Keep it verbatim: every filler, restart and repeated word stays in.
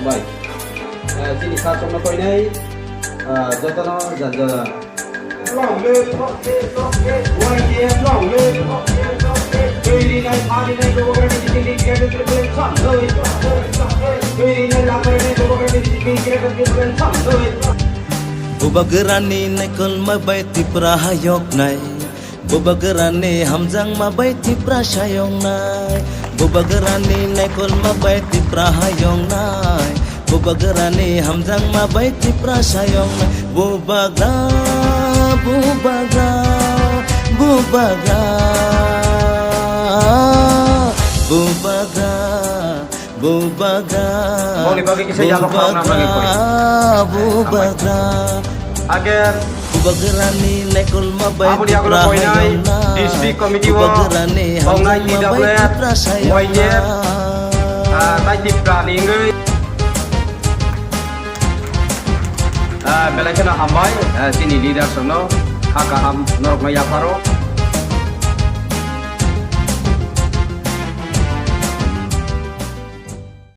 Bai. Eh, chini sasokno koinai, ah, jotono janja. Bubagrani naikolma bai Tipra hayoknai. Bubagrani hamjakma bai Tipra sayoknai. Bubagrani naikolma bai Tipra hayoknai. Bubagrani hamjakma bai Tipra sayoknai. Bubagra, bubagra, bubagra, bubagra, bubagra. Boni bagwi kisa yalo khorokna bagwi koi. Bubagra, bubagra. Age bubagrani naikolma bai Tipra hayoknai. Aboni yagulo koinai district committee o bubagrani tongnai hamjakma bai T W F, Tipra sayoknai. Y T F, ah, tai Tipra ni wngwi. Ah, belai kheno hambai, ah, chini leaders rokno, kha kaham norokno yapharo.